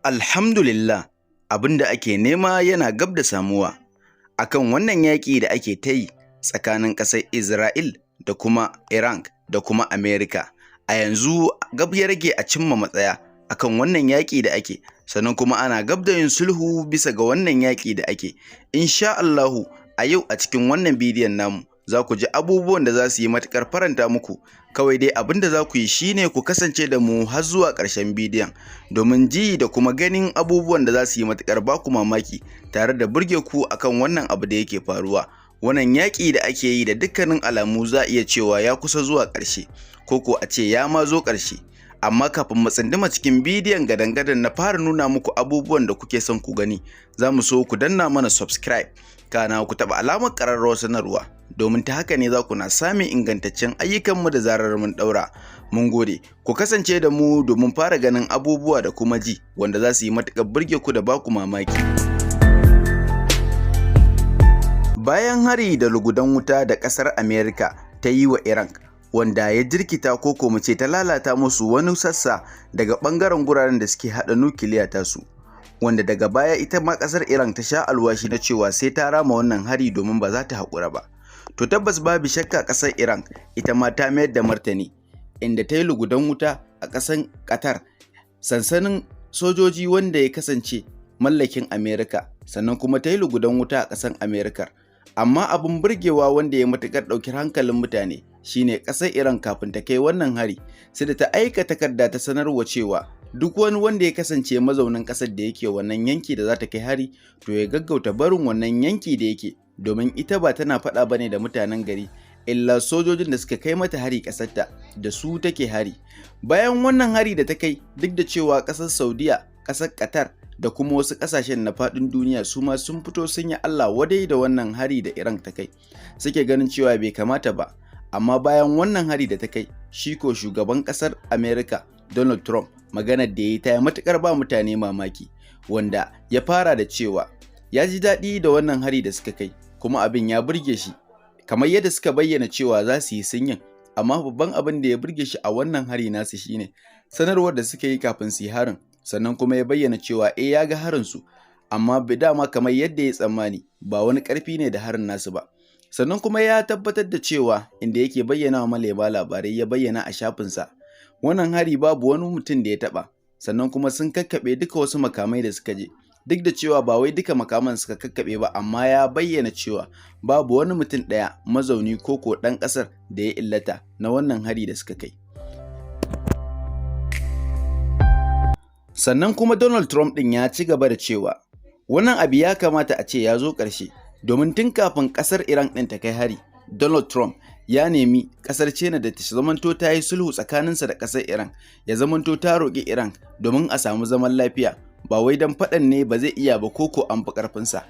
Alhamdulillah, abin da ake nema yana gab da samuwa akan wannan yaƙi da ake ta yi tsakanin ƙasar Isra'il da kuma Iran da kuma Amerika. A yanzu gab ya rage a cimma matsaya akan wannan yaƙi da ake, sannan kuma ana gab da yin sulhu bisa ga wannan yaƙi da ake. Insha Allahu, a yau a cikin wannan bidiyon namu za ku ji abubuwan da za su yi matuƙar faranta muku. Kawai dai abin da za ku yi shine ku kasance da mu har zuwa ƙarshen bidiyon domin ji da kuma ganin abubuwan da za su yi matuƙar baku mamaki tare da burge ku akan wannan abu da yake faruwa. Wannan yaƙi da ake yi, da dukkanin alamu za a iya cewa ya kusa zuwa ƙarshe, ko ko a ce ya ma zo ƙarshe. Amma kafin mu tsunduma cikin bidiyon gadan-gadan na fara nuna muku abubuwan da kuke son ku gani, za mu so ku danna mana subscribe, kana ku taɓa alamar ƙararrawar sanarwa, domin ta haka ne za ku na samun ingantaccen ayyukanmu da zarar mun ɗaura. Mun gode, ku kasance da mu domin fara ganin abubuwa da kuma ji wanda za su yi matuƙar burge ku da baku mamaki. Bayan hari da lugudan wuta da ƙasar Amerika ta yi wa Iran, wanda ya jirkita, ko ko mu ce ta lalata musu wani sassa daga ɓangaren guraren da suke haɗa nukiliya tasu, wanda daga baya ita ma ƙasar Iran ta sha alwashi na cewa sai ta rama wannan hari domin ba za ta haƙura ba. To tabbas, babu shakka ƙasar Iran ita ma ta mayar da martani, inda ta yi lugudan wuta a ƙasar Qatar, sansanin sojoji wanda ya kasance mallakin Amerika, sannan kuma ta yi lugudan wuta a ƙasar Amerika. Amma abin burgewa wanda ya matuƙar ɗauki hankalin mutane shine ƙasar Iran, kafin ta kai wannan hari, sai da ta aika takarda ta sanarwa cewa duk wani wanda ya kasance mazaunin ƙasar da yake wannan yanki da za ta kai hari, to ya gaggauta barin wannan yanki da yake, domin ita ba tana faɗa bane da mutanen gari, illa sojojin da suka kai mata hari ƙasarta da su take hari. Bayan wannan hari da ta kai, duk da cewa ƙasar Saudiya, ƙasar Qatar da kuma wasu ƙasashen na faɗin duniya su ma sun fito sun yi Allah wadai da wannan hari da Iran ta kai, suke ganin cewa bai kamata ba. Amma bayan wannan hari da ta kai, shi ko shugaban ƙasar America Donald Trump, maganar da ya yi ta yi matuƙar ba mutane mamaki, wanda ya fara da cewa ya ji daɗi da wannan hari da suka kai, kuma abin ya burge shi. Kamar yadda suka bayyana cewa za su yi, sun yin, amma babban abin da ya burge shi a wannan hari nasu shine sanarwar da suka yi kafin su yi harin. Sannan kuma ya bayyana cewa eh, ya ga harin su, amma dama kamar yadda ya tsammani, ba wani ƙarfi ne da harin nasu ba. Sannan kuma ya tabbatar da cewa, inda yake bayyana wa manema labarai, ya bayyana a shafinsa, wannan hari babu wani mutum da ya taɓa, sannan kuma sun kakkaɓe duka wasu makamai da suka je, duk da cewa ba wai duka makaman suka kakkaɓe ba, amma ya bayyana cewa babu wani mutum ɗaya mazauni ko ko ɗan ƙasar da ya illata na wannan hari da suka kai. Sannan kuma Donald Trump ɗin ya ci gaba da cewa wannan abu ya kamata a ce ya zo ƙarshe, domin tun kafin ƙasar Iran ɗin ta kai hari, Donald Trump ya nemi ƙasar China da ta zamanto ta yi sulhu tsakaninsa da ƙasar Iran, ya zamanto ta roƙi Iran domin a samu zaman lafiya, ba wai don faɗan ne ba zai iya ba koko an fi ƙarfinsa.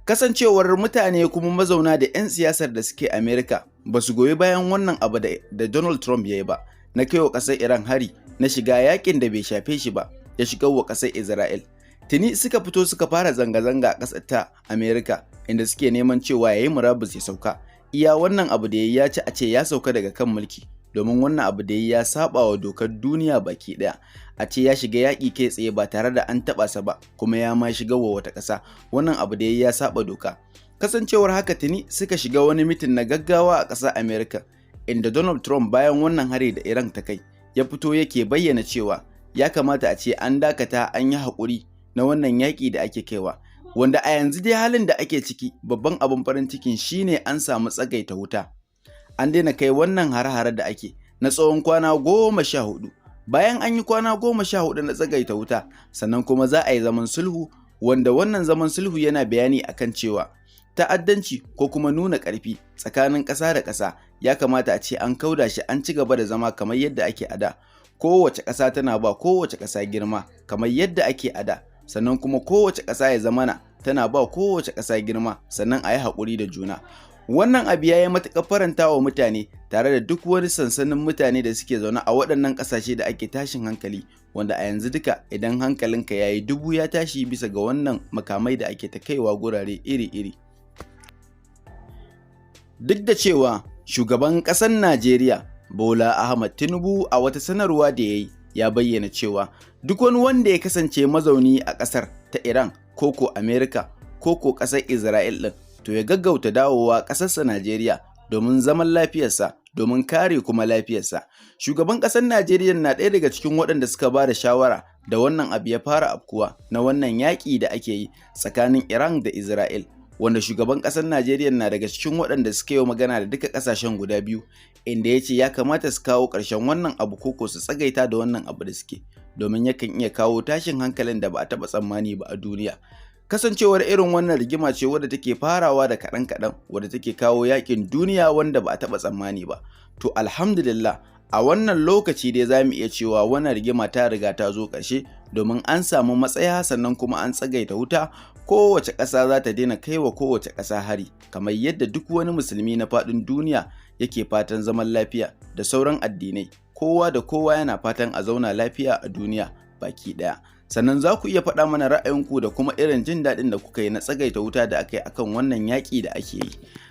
Kasancewar mutane kuma mazauna da 'yan siyasar da suke Amerika ba su goyi bayan wannan abu da Donald Trump ya yi ba, na kai wa ƙasar Iran hari, na shiga yakin da bai shafe shi ba, ya shiga wa ƙasar Isra'il. Tuni suka fito suka fara zanga-zanga a ƙasar ta Amerika, inda suke neman cewa ya yi murabus, ya sauka. Iya wannan abu da ya ci a ce ya sauka daga kan mulki, domin wannan abu da ya saba wa dokar duniya baki ɗaya. A ce ya shiga yaƙi kai tsaye ba tare da an taɓa sa ba, kuma ya ma shiga wa wata ƙasa. Wannan abu da ya saba doka. Kasancewar haka, tuni suka shiga wani meeting na gaggawa a ƙasar Amerika, inda Donald Trump, bayan wannan hari da Iran ta kai, ya fito yake bayyana cewa ya kamata a ce an dakata, an yi haƙuri na wannan yaƙi da ake kaiwa. Wanda a yanzu dai halin da ake ciki, babban abin farin cikin shine an samu tsagaita wuta. An daina kai wannan hare-hare da ake na tsawon kwana 14. Bayan an yi kwana 14 na tsagaita wuta, sannan kuma za a yi zaman sulhu, wanda wannan zaman sulhu yana bayani akan cewa ta'addanci ko kuma nuna ƙarfi tsakanin ƙasa da ƙasa ya kamata a ce an kauda shi, an ci gaba da zama kamar yadda ake a da. Kowace ƙasa tana ba kowace ƙasa girma kamar yadda ake a da, sannan kuma kowace ƙasa ya zamana tana ba kowace ƙasa girma, sannan a yi haƙuri da juna. Wannan abu ya yi matuƙar faranta wa mutane, tare da duk wani sansanin mutane da suke zaune a waɗannan ƙasashe da ake tashin hankali, wanda a yanzu duka idan hankalinka ya yi dubu ya tashi bisa ga wannan makamai da ake ta kaiwa gurare iri-iri. Duk da cewa shugaban ƙasar Najeriya Bola Ahmad Tinubu, a wata sanarwa da ya yi, Ya bayyana cewa duk wani wanda ya kasance mazauni a ƙasar ta Iran ko ko Amerika ko ko ƙasar Isra'il ɗin, to ya gaggauta dawowa ƙasarsa Najeriya domin zaman lafiyarsa, domin kare kuma lafiyarsa. Shugaban ƙasar Najeriya na ɗaya daga cikin waɗanda suka ba da shawara da wannan abu ya fara afkuwa na wannan yaƙi da ake yi tsakanin Iran da Isra'il, wanda shugaban ƙasar Najeriya na daga cikin waɗanda suka yi magana da duka ƙasashen guda biyu, inda ya ce ya kamata su kawo ƙarshen wannan abu koko su tsagaita da wannan abu da suke, domin yakan iya kawo tashin hankalin da ba a taɓa tsammani ba a duniya. Kasancewar irin wannan rigima ce wadda take farawa da kaɗan-kaɗan, wadda take kawo yaƙin duniya wanda ba a taɓa tsammani ba. To, alhamdulillah, a wannan lokaci dai za mu iya cewa wannan rigima ta riga ta zo ƙarshe, domin an samu matsaya, sannan kuma an tsagaita wuta. Kowace ƙasa za ta daina kai wa kowace ƙasa hari, kamar yadda duk wani Musulmi na faɗin duniya yake fatan zaman lafiya da sauran addinai. Kowa da kowa yana fatan a zauna lafiya a duniya baki ɗaya. Sannan za ku iya faɗa mana ra'ayinku da kuma irin jin daɗin da kuka yi na tsagaita wuta da aka yi akan wannan yaƙi da ake yi.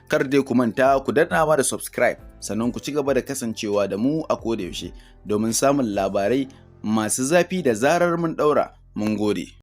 Kar dai ku manta ku danna da subscribe, sannan ku ci gaba da kasancewa da mu a koda yaushe domin samun labarai masu zafi da zarar mun ɗaura. Mun gode.